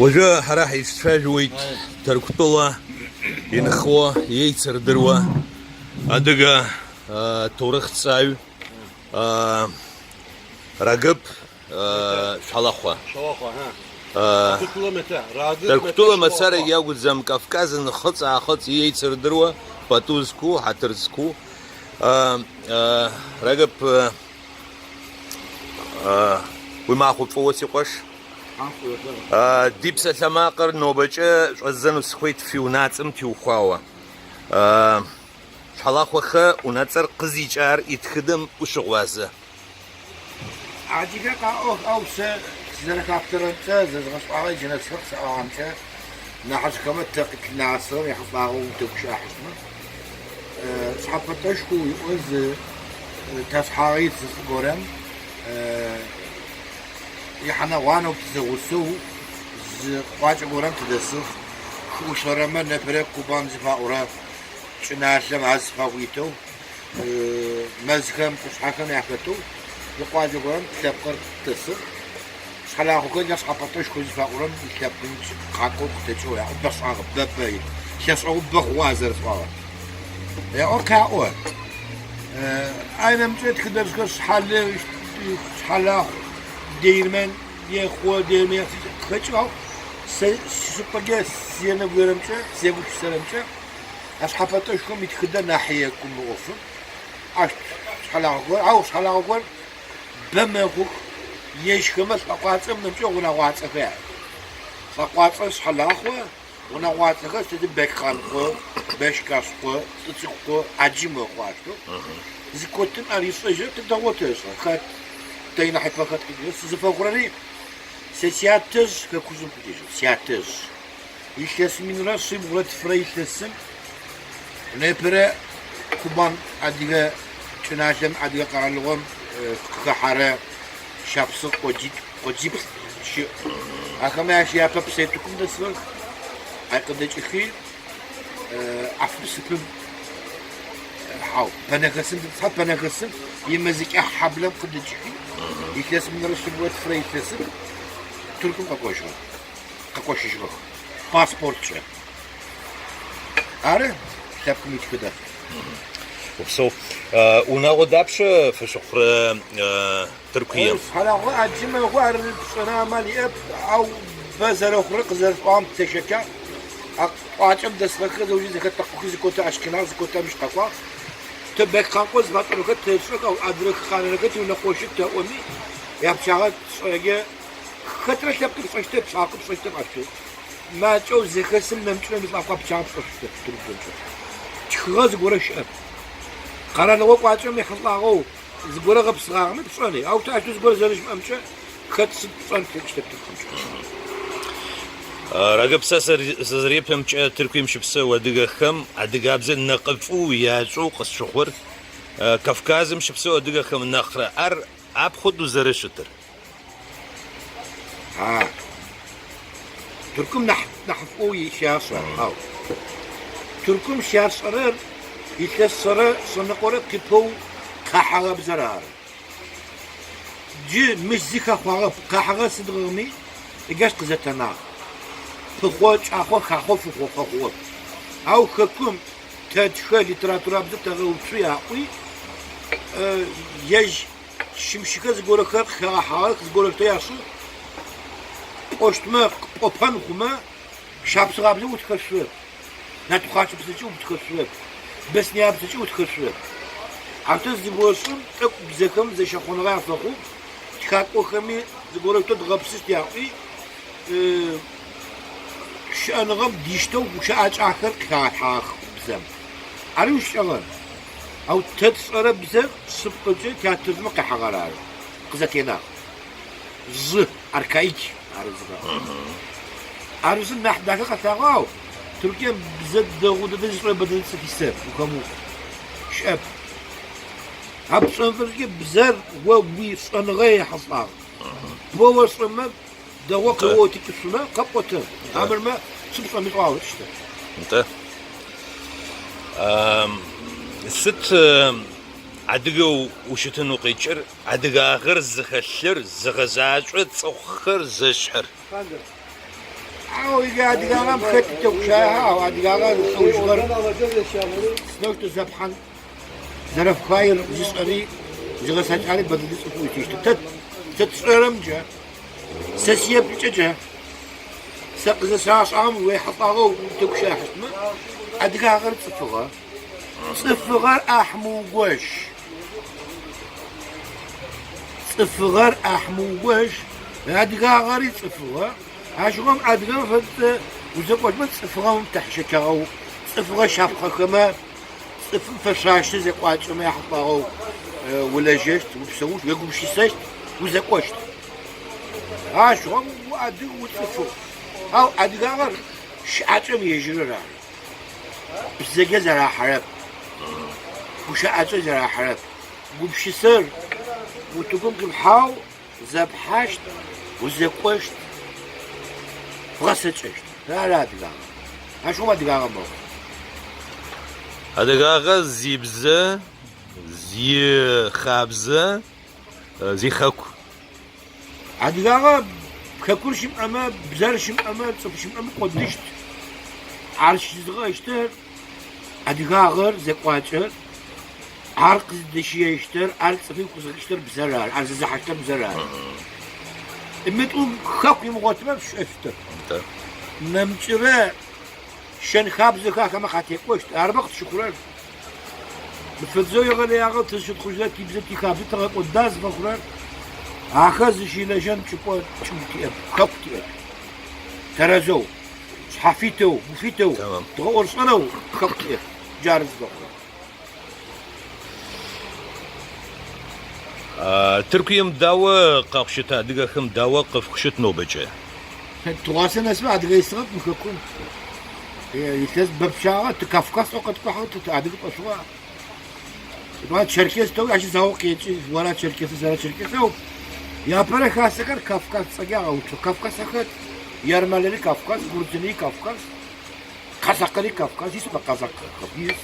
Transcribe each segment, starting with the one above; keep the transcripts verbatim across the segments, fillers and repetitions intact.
Уажәы ҳара ҳаицәажәоит Ҭырқәтәыла инхо, иеицырдыруа адыга, аа, ҭоурыхҭҵааҩ, аа, Рагыԥ, аа, Шәалахәа. Шәалахәа, ҳа. Аа, Ҭырқәтәыла мацара, Рагыԥ Ҭырқәтәыла мацара Шәалахәа. Иакәӡам, Кавказ нхыҵ-аахыҵ иеицырдыруа, пату зқәу, ҳаҭыр зқәу. Аа, аа, Рагыԥ, аа, аа, уи махә уԥыуац иҟәаш. Дипсалъэмакъыр нобаҿы шәаззэн усхуеит фи унаҵым тиухуауа. Шәалахәаха унаҵыр ҟызиҿар иҭхыдым ушыӷәазы. Адигэ къаӏох, ау сэ сызэрэхафтырымкӏэ, зэзгъэшӏагъэ джэнэ сыхъу саӏуагъэмкӏэ, нахьыжъхэмэ тэ къитынагъэсыгъэм яхьылӏагъэу утыку щыӏэхьыщтмэ. Э, шъхьапэ тӏэшхоу уиӏо зы, э, тэшъхьагъитӏу зы лӏы горэм, э, ихьанэгъуанэу тызэгъусэу зы къуакӏэ горэм тыдэсыгъ. Хы ӏушъэрэмэ нэпэрэ Кубан зыфаӏорэ кӏыналъэм ар зыфагу итэу, э, мэзхэм, къушъхьэхэм яхэтэу икъуаджэ горэм лъэпкъыр тыдэсыгъ. Шъхьэлахъохэр джащ шъхьапэ тӏэшхоу зыфаӏорэм илъэпкъым къакӏоу къытэкӏыгъ, яӏубэ шӏагъэ, бэбэ, илъэшӏэгъу бэ хъугъэ зэрэсӏуагъэр. Яӏо къяӏо. Э, ай нэмыкӏэ тхыдэбзэхэр шъхьэлы, шъхьэлахъу, дейрмэн, ехъо, дейрмэн, къыхэкӏыгъ, сэ сшыпкъэкӏэ сенэгуерэмкӏэ, сегупшысэрэмкӏэ, а шъхьапэ тӏэшхом итхыдэ нахьи екӏу мы ӏофым. Ащ шъхьэлахъо гор, ау шъхьэлахъо гор бэ мэхъух, ежьхэмэ лӏэкъуацӏэм нэмыкӏэ гъунэгъуацӏэхэр яӏэх. Лӏэкъуацӏэ шъхьэлахъо, гъунэгъуацӏэхэр сыды Бэчхъанкъо, Бэчкашкъо, Цӏыцӏыкӏукъо, Аджы мэхъу ащтэу. Зыкотым ар ишӏэжьырэп, тэ дэгъоу тэшӏэ. Хэт, тэ инахьыпэ хэт къикӏыжьырэп, сызыфэхъурэри, сэ сятэжъ хэку жъым къикӏыжьыгъ, сятэжъ. Илъэс минрэ шъибгъурэ тфырэ илъэсым непэрэ Кубан адыгэ кӏыналъэм, адыгэ къэралыгъом, э, къыхэхьэрэ щапсыгъ къодитӏу, къодиплӏ щыӏ. Ахэмэ ащ япэ Псэйтукум дэсыгъэх, ай къыдэкӏыхи, э, ӏэфыпсыпым, э, хьау, Пэнэхэсым, тхьэ Пэнэхэсым имэзыкӏэ хьаблэм къыдэкӏыхи, илъэс минрэ шъибгъурэ тфырэ илъэсым Тыркум къэкӏожьыгъэх. Къэкӏошыжьыгъэх паспорткӏэ. Ары лъэпкъым итхыдэр. Упсэу. Э, унагъо дапшэ фэшъухъурэ, э, Тыркуем? Э, шъхьэлахъо Аджы мэхъу, ар пшӏэнэ амал иӏэп, ау бэ зэрэхъурэр къызэрэсӏуагъэм тытэщэчагъ. А къуакӏэм дэсыгъэхэр зэузи зэхэтэкъухи, зыкъотэ Ашкеназ, зыкъотэ мыщ къэкӏуагъ. Тэ Бэчкъанкъо зыфашӏэрэхэр тэшӏэх, ау адыгэ хыкъанэрэхэр тиунэкъощы тэӏоми, япчъагъэ тшӏэкӏэ. Хэтрэ лъэпкъыр пшӏэщтэп, шъхьакъу пшӏэщтэп ащтэу. МакӀэу зэхэсым нэмыкӀ нэмыкӀ лӀакъо пчъагъэ пшӀошъущтэп тыркумкӀэ. Тхыгъэ зыгорэ щыӀэп. Къэралыгъо кӀуачӀэм ехьылӀагъэу зыгорэ гъэпсыгъагъэми пшӀэни, ау тэ ащтэу зыгорэ зэрэжымыӀэмкӀэ хэт сыд пшӀэн плъэкӀыщтэп тыркумкӀэ. Рагыпсэ сэр-, сызэреплъымкӀэ, Тыркуем щыпсэу адыгэхэм адыгабзэ нэкъыфӀу яшӀэу къысщыхъур, Кавказым щыпсэу адыгэхэм нэхърэ ар апхъодэу зэрэщытыр. А. Тыркум нахь, нахьыфӀоу ищащӀэр, ау. Тыркум щащӀэрэр илъэсрэ шъэныкъорэ къипэу къахьэгъэ бзэр ары. Джы мыщ зи хэхъуагъэп, къахьэгъэ сыдгъыгъыми, ыджащ къызэтэнагъ. Пыхъо, кӀахъо, хахъо, фыхъо, хэхъугъэп. Ау хэкум тэ тхэ литературабзэ тэгъэуцу яӀуи, э, ежь щымыщыхэр зыгорэхэр къыхагъэхьагъэх, зыгорэхэр яшӀы. ПӀощтмэ, къыпӀопэн хъумэ, шапсыгъабзэ утхэшъурэп, нэтӀухъачэ бзэкӀэ утхэшъурэп, босниябзэкӀэ утхэшъурэп. Ащтэу зыгорэшӀым тӀэкӀу бзэхэм зэщэхъоныгъэ афэхъу, тхакӀохэми зыгорэшӀу дгъэпсыщт яӀуи, э, щыӀэныгъэм диштэу гущыӀакӀахэр къыхагъэхьагъэх бзэм. Ари ущыӀэгъэр. Ау тэ тшӀэрэ бзэр шъыпкъэкӀэ театрзмэ къихьэгъэр ары. Къызэтенагъ. Жъы, аркаик, ары зыфаӀорэр. Ары зы нахь дахэ къэлъагъо, ау Тыркуем бзэ дэгъу дэдэ зышӀэрэ бэдзэ цӀыф исэп, ухэмыухъу. ЩыӀэп. А пшӀэнфэшӀыкӀэ бзэр о уишӀэныгъэ ехьылӀагъ. О ошӀэмэ, дэгъо къыоты кӀышъумэ, къэпӀоты. Да. Амырмэ, шъыпшӀэми шӀуагъэкӀыщтэп. Да. Ам, сыд, э, адыгэу ущытын укъикӀыр, адыгагъэр зыхэлъыр, зыгъэзашӀор, цӀыхухэр зэшъхьыр? Ау, ига адыгагъэм хэт тыкушъа, ау, адыгагъэ лӏэужьыгъэр. Сынэущтэу зэпхьан зэрэфхаир зишӏэри, зигъэсакӏари бэдыдэ цӏыф уитыщтыр. Тэ, тэ тшӏэрэмкӏэ, сэ сиеплъыкӏэкӏэ, сэ къызэсашӏагъэм уехьылӏагъэу тыкушъахьыщтмэ, адыгагъэр цӏыфыгъэ. Цӏыфыгъэр ӏахь мыугощ. Цӏыфыгъэр ӏахь мыугощ, адыгагъэри цӏыфыгъэ. Ащыгъуэм адыгэм фэдэ узэкӏуэкӏмэ, цӏыфыгъэм тыхьшэчагъэу, цӏыфыгъэ щапхъэхэмэ, цӏыфым фэшъуащэ зекӏуакӏэмэ яхьылӏагъэу, э, улэжьэщт, упсэущт, уегупшысэщт, узэкӏощт. Ащыгъуэм уадыг уцӏыфыгъ. Ау адыгагъэр щыӏакӏэм ежьырыр ары. Бзэкӏэ зэрахьэрэп, гущыӏэкӏэ зэрахьэрэп. Гупшысэр утыкум къипхьагъ, зэпхьащт, узэкӏощт, бгъэсэкӏэщт. Ары адыгагъэ. Ащыгъум адыгагъэ мэхъу. Адыгагъэ зибзэ, зихабзэ, зихэку. Адыгагъэ хэкур щымыӏэмэ, бзэр щымыӏэмэ, цӏыф щымыӏэмэ къодыщт. Ар щызыгъэщтыр адыгагъэр зекӏуакӏэр, ар къыздэщыещтыр, ар цӏыфым къызыхыщтыр бзэр ар, ар зызыхьащтыр бзэр ар. Мгм. Ымытӏум хэку имыгъотмэ, пшӏэщтыр. Да. Нэмыкӏырэ щэнхабзэхэ ахэмэ къатекӏощт, армэ къытщыхъурэр. Мы фэдзэу егъэлеягъэу тызщытхъужьырэ тибзэ тихабзэ тыгъэкӏодаз фэхъурэр. Ахэр зыщилэжьэн чӏыпӏэ чӏыгу тиӏэп, хэку тиӏэп. Тэрэзэу, шъхьафитэу, гуфитэу, Тамам. Дгъэӏорышӏэнэу хэку тиӏэп. Джары зыфэхъурэр. А, Тыркуем дауэ къэхъущыт, адыгэхэм дауэ къыфхъущыт нобэкӏэ? Тыгъуасэ нэсмэ адыгэ исыгъэп мы хэкум. Э, илъэс бэпчагъэ, ты Кавказ ӏо къэткӏухьэу, ты, ты адыгэ пӏэшъугъа? Тыгъуа черкес тэу, ащ зао къекӏы, уара черкес, зара черкесэу. Япэрэ хасэхэр Кавказ цӏэкӏэ агъэуцо. Кавказ ахэт, Ярмалэри Кавказ, Гурдзыни Кавказ. Къэзакъыри Кавказ ис, мы къэзакъ Кавказ ис.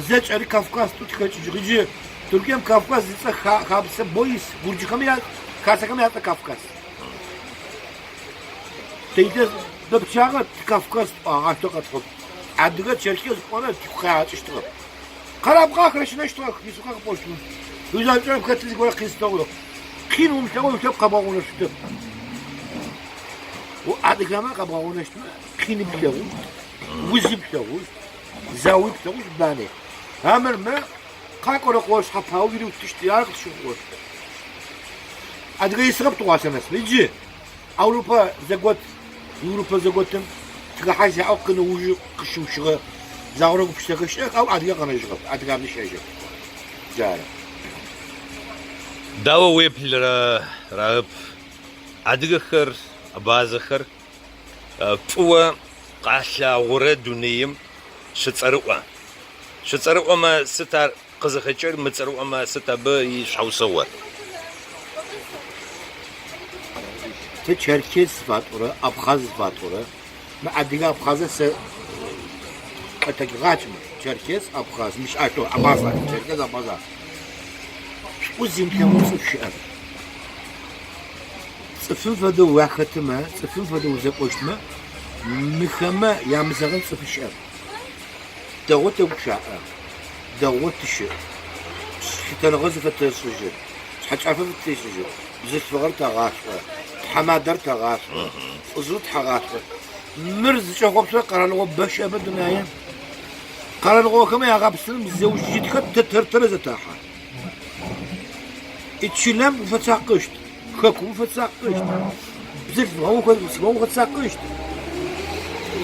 ЗэкӀэри Кавказ тӀу тхэкӀыжьыгъ. Иджы Тыркуем Кавказ зыцӀэ ха-, хабзэ бо ис, гурджыхэм я-, хасэхэм яцӀэ Кавказ. Тэ илъэс бэпчагъэ Кавказ тӀуагъ, ащтэу къэтхъуб. Адыгэ, черкес пӀорэ тиху къяӀэкӀыщтыгъэп. Къэрабгъахэр щынэщтыгъэх, исухэр къыпӀощтмэ. УзакӀэрэм хэт зыгорэ къизылъэгъугъ. Къин умылъэгъугъ, уилъэпкъ къэбгъэгъунэщтыгъэп. О, адыгэмэ къэбгъэгъунэщтмэ, къини плъэгъущт, узи плъэгъущт, зауи плъэгъущт, бани. Амэр мэ, къакӀорэ къыосшъхьэ пао уириуттыщт, ар къытщыхъугъэщт. Адыгэ исыгъэп тыгъуасэ нэсмэ. Иджы Аурупэ зэгот, Европэ зэготым тыхэхьажь зяӀэу къыны ужы къыщыущыгъэ загъорэ гупшысэхэр щыӀэх, ау адыгэ къэнэжьыгъэп, адыгабзэ щежьэп. Джары. Дауэ уеплърэ, Раып, адыгэхэр, абазэхэр, э, фӀыуэ къалъагъурэ дунейм щыцӀэрыӀуэ. ЩыцӀэрыӀуэмэ, сыт ар къызыхэкӀыр, мыцӀэрыӀуэмэ, сыт абы и щхьэусыгъуэр? Тэ черкес зыфатӀорэ, абхъаз зыфатӀорэ, мы адыгэ абхъазэ сэ къытэгъэкӀмэ, черкес, абхъаз, мыщ ащтэу абазэ, черкес, абазэ. ШӀу зимылъэгъун цӀыф щыӀэп. ЦӀыфым фэдэу уахэтымэ, цӀыфым фэдэу узэкӀощтмэ, мыхэмэ ямызэгъын цӀыфы щыӀэп. Дэгъу тэгущыӀэ, дэгъу тыщыӀ. Лъытэныгъэ зыфэтэшӀыжьы, шъхьэкӀафэ фытешӀыжьы, бзылъфыгъэр тэгъашӀо, тхьэмадэр тэгъашӀо, лӀыжъыр тэгъашӀо. Мыр зыкӀэхъопсырэ къэралыгъо бэщ абы дунаем. Къэралыгъохэмэ ягъэпсыным зеущыжьытхэр тэ-, тэрэтэрэ зэтахьэ. Ичылэм уфэцакъыщт, хэкум уфэцакъыщт, бзылъфыгъэм уфэ-, уфэцакъыщт.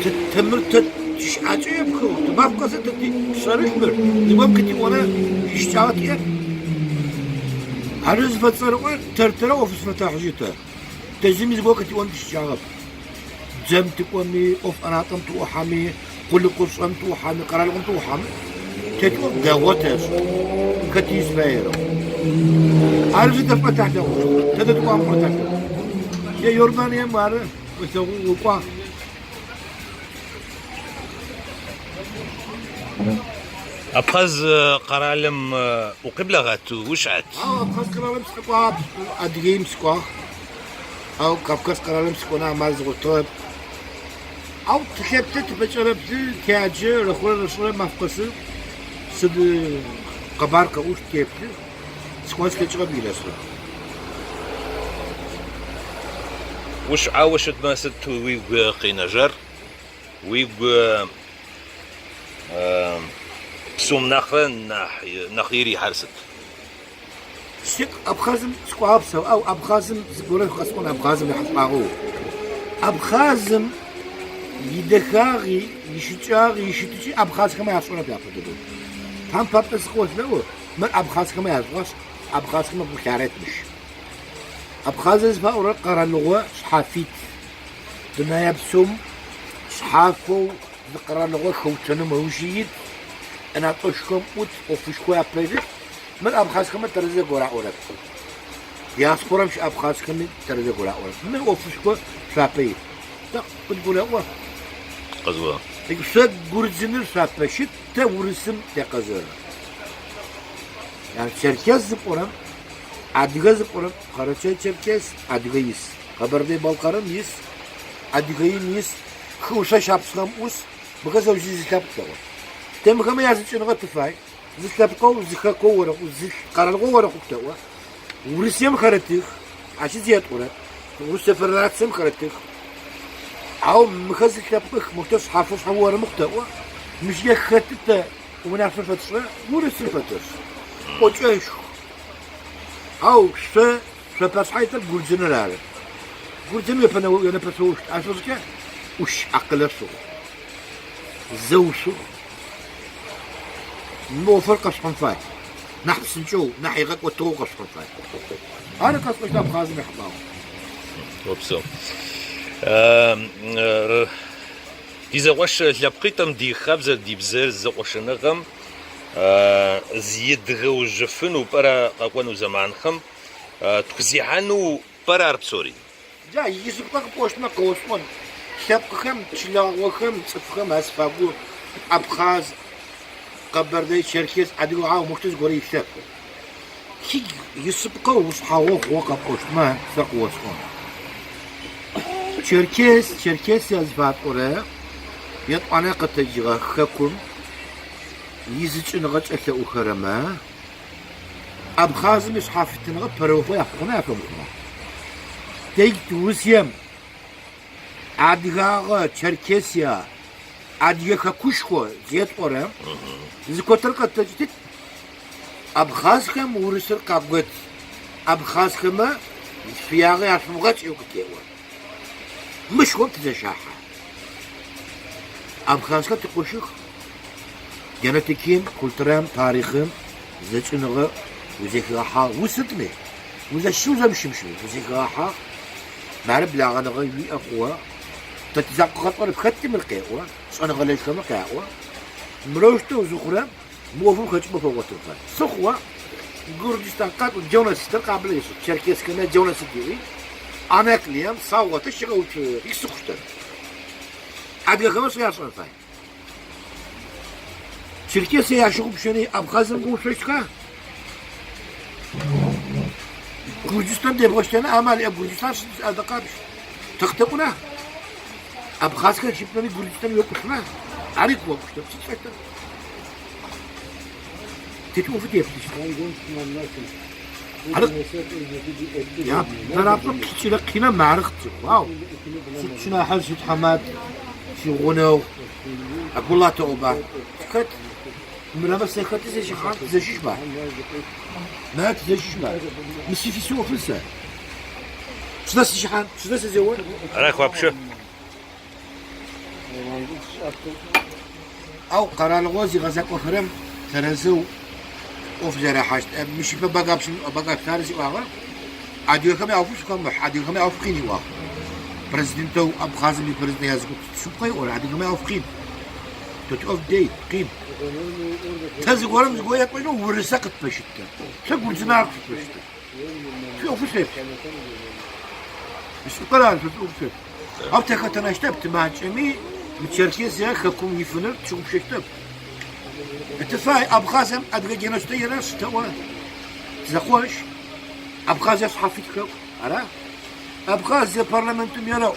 Тэ-, тэмыр тэ тищыӀакӀэ епхыгъ, тымафкъэзэ тэ тишӀэрылъмыр, зыгом къытиӀорэ ищыкӀагъэ тиӀэп. Ары зыфэцӀэрыӀор тэрэтэрэ Ӏоф зыфэтахьыжьытэ. Тэ зыми зыгорэ къытиӀон тищыкӀагъэп. Дзэм тыкӀоми, Ӏоф ӀэнатӀэм тыӀухьэми, къулыкъушӀом тыӀухьэми, къэралыгъом тыӀухьэми, тетыӀо дэгъо тэшӀ, хэти зыфаерэу. Ар зыдэфӀэ талъэгъу, тэ дэтӀуамэ талъэгъу. Е Иорданием ары ылъэгъу укӀуагъ. Абхъаз, э, къэралым, э, укъиблэгъэт, ушӀэт? Ау, Абхъаз къэралым сыкӀуагъ, Адыгеим сыкӀуагъ. Ау Кавказ къаралым сыкәаны амал зыгәаҭоуп. Ау ҭхьаԥҭы ҭбаҿарапты ҭиаџьы рахәра рашра махкасы сыд ҟабарка ушт ҭеԥты сыкәан схьаҿрап ирасла. Ушьа ушьытәма сыҭ уи гәы ахьынажар, уи гәы, э, ԥсум нахра нах-, нахири ҳарсыҭ. Шьык Абхазым скәаԥсау, ау, Абхазым згәырҩа хасҟон, Абхазым иаҳаҵәҟьагоу. Абхазым идахьаӷи, ишьыҿаӷи, ишьыҭыҿи Абхазхама иаҵәҟьоуп иаԥыдыгоу. Ҭамԥартәы сыҟоу злеу, мыр Абхазхама иаҵәҟьаш, Абхазхама гәхьаареит мыш. Абхазы зфаҟәра ҟаралыӷәа шҳафит. Днаиаԥсом, шҳафоу, зҟаралыӷәа хауцәаны маужьиит, анатәышком ут, офышқәа аԥрыжәит, Мыр Абхазхамы таразы гора орат. Диаспорамш Абхазхамы таразы гора орат. Мыр офышқәа шәапеи. Та кыдгуляуа. Ҟазуа. Егьшәа гурӡины шәапа шьыҭ, та урысым тяҟазы. Иан черкес зыҟорам, адыгэ зыҟорам, Ҟарачаи-Черкес, адыгэ ис. Ҟабардеи-Балкарым ис, адыгэим ис, хы ушәа шьапсхам ус, мыхаза ужьи зыхьапкао. Темхама языцынгъа тыфай. Зылъэпкъэу, зыхэкоу орэхъу, зылъ-, къэралыгъо орэхъу птэӀо. Урысыем хэрэдых, ащ зетӀурэ, Урысэ Федерацием хэрэдых. Ау мыхэ зылъэпкъых, мыхътэ шъхьафэу шъхьэ орэмыхъу тэӀо, мыщ е хэтытэ унафэ фэтшӀэ, урысым фэтшӀ. КӀочӀэшху. Ау шъо, шъо пэшъхьэ итыр гурдзыныр ары. Гурдзын уепэ-, уенэпэ шъоущт, ащ фэшӀыкӀэ Ӏуш, акъылэ шъухъу. Зэу шъухъу. Мы Ӏофыр къэшъухьын фай. Нахь псынкӀэу, нахь игъэкӀотыгъэу къэшъухьын фай. Ары къэсӀощт Абхазым ихьылъагъ. Опсэу. Э, э, тизэкъуэш лъэпкъитӀым ди хабзэр, ди бзэр зэкъуэшыныгъэм, э, зидгъэужьыфыну пӀэрэ къэкӀуэну зэманхэм, э, тхузихьэну пӀэрэ ар псори? Джа, изыпкъэ къыпӀощтмэ, къыосӀон. Лъэпкъхэм, чылэгъухэм, цӀыфхэм ас фагу абхъаз, къэбэрдей, черкес, адыгэ, ау, мыхътэ зыгорэ илъэп. Хигь исыпкъэу ушъхьагъо хъугъэ къэпӀощтмэ, сэ къыосӀон. Черкес, Черкесия зыфатӀорэ етӀуанэ къэтэджыгъэ хэкум изыкӀыныгъэ кӀэлъэӀухэрэмэ, Абхазым ишъхьафитыныгъэ пэрыохъу яхъугъэна яхэмыхъугъэ. Тегт Урысыем адыгагъэ, Черкесия, адыгэ хэкушхо зетӀорэ зыкотыр къэтэджыт. Абхазхэм урысыр къагот. Абхазхэмэ шъуягъэ яшъумыгъэкӀ еу къытеӀо. Мыщ о тызэщахьэ. Абхазхэр тыкъошых. Генетиким, культурэм, тарихъым зэкӀыныгъэ узехыгъэхьагъ усытми. Узэщы узэмыщымыщми, узехыгъэхьагъ. Мары благъэныгъэ уиӀэ хъугъэ. Тэ тизакъыгъэ тӀорэр хэти мыр къеӀо, шӀэныгъэлэжьхэмэ къяӀо. Мырэущтэу узыхъурэм Мы Ӏофым хэкӀмэ фэгъотыгъэ. Сыхъуа, Гурджистан къакӀу джонэ сытыр къабла ису, черкесскэнэ джонэ сытиуи, анэклием саугъэтыр щыгъэуцуи исыхъущтыр. Адыгэхэмэ сэ яшӀэн фай. Черкесие ящыгъупшэни Абхазым гъэушъощтха? Гурджистан дебгъэщтэнэ амал иӀэп, Гурджистан щыт адэ къапщ. Тыхътэкъуна? Абхазхэр щыпмэми Гурджистан уекӀушъуна? Ари къыокӀущтэп, сыд шъощтэп? Тэ тиӀофы теплъыщт. Ары. Я, тарапэ пичырэ къинэ марыхъ тиӀо. Вау. Сыд чынахьэр, сыд хьамат, сигъунэгъу. Акулатэ оба. Хэт? Мырамэ сэ хэты зэщыхьан, зэщыщба? Мэт зэщыщба? Мы сифисиофын сэ. Сюда сыщыхьан, сюда сызео. Арахь вообще. Ау къэралыгъо зигъэзэкӀохэрэм тэрэзэу Ӏоф зэрахьащт. Э, мыщ ыпэ бэгапшым, бэгапшъ ары зиӀуагъэр. Адыгэхэм яӀофышъу хэмыхь, адыгэхэм яӀоф къин иӀуагъ. Президентэу Абхазым ипрезидент языгу шъыпкъэ иӀорэ, адыгэхэм яӀоф къин. Тэ тиӀоф дэй, къин. Тэ зыгорэм зыгорэ етӀонэу урысэ къытпэщыттэ. Шъо гурдзынагъ шъутпэщыттэ. ШъуиӀофышъ епшъ. Шъыпкъэр ары шъо шъуӀофышъ епшъ. Ау тэхэтэнэщтэп тымакӀэми, мы Черкесие хэкум ифыныр тщыгъупшэщтэп. Тыфай Абхазием адыгэ геночтэ ерэ щытэӀо. Зэкъошъ. Абхазие шъхьафит хэку. Ара? Абхазиа парламентум иара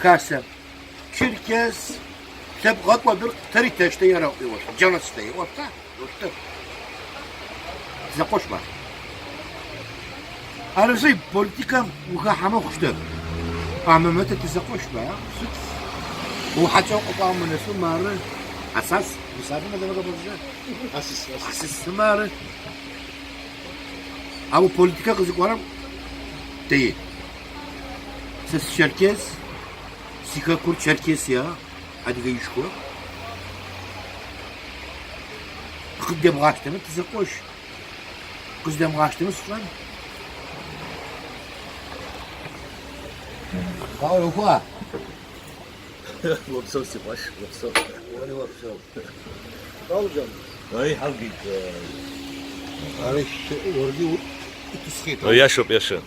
хаса. Черкес, лъэпкъ гъакӏуа быркъ тариташта иара иуашта, џьанацта иуашта, иуашта. Закъошба. Арзы политикам уха ҳамахәшда. Амамата тизакъошба, а? Сыц. Ухаҵо ҟаҟа аманасу мары. Асас, усадна дабага боза. Асыс, асыс. Асыс мары. Абу политика къызыкъуарам. Тей. Сыс черкес, сиха кур черкес я, адыга ишко. Хыддем гъаштамы тизакъош. Къыздем гъаштамы сфан. Ау, ухуа. Лопсо сиқәаш, лопсо. Уари лопсо. Ау, џьан. Ари ҳалгеит, э, Ари ш-, уаргьы у-, утысхеит. Иашоуп, иаша.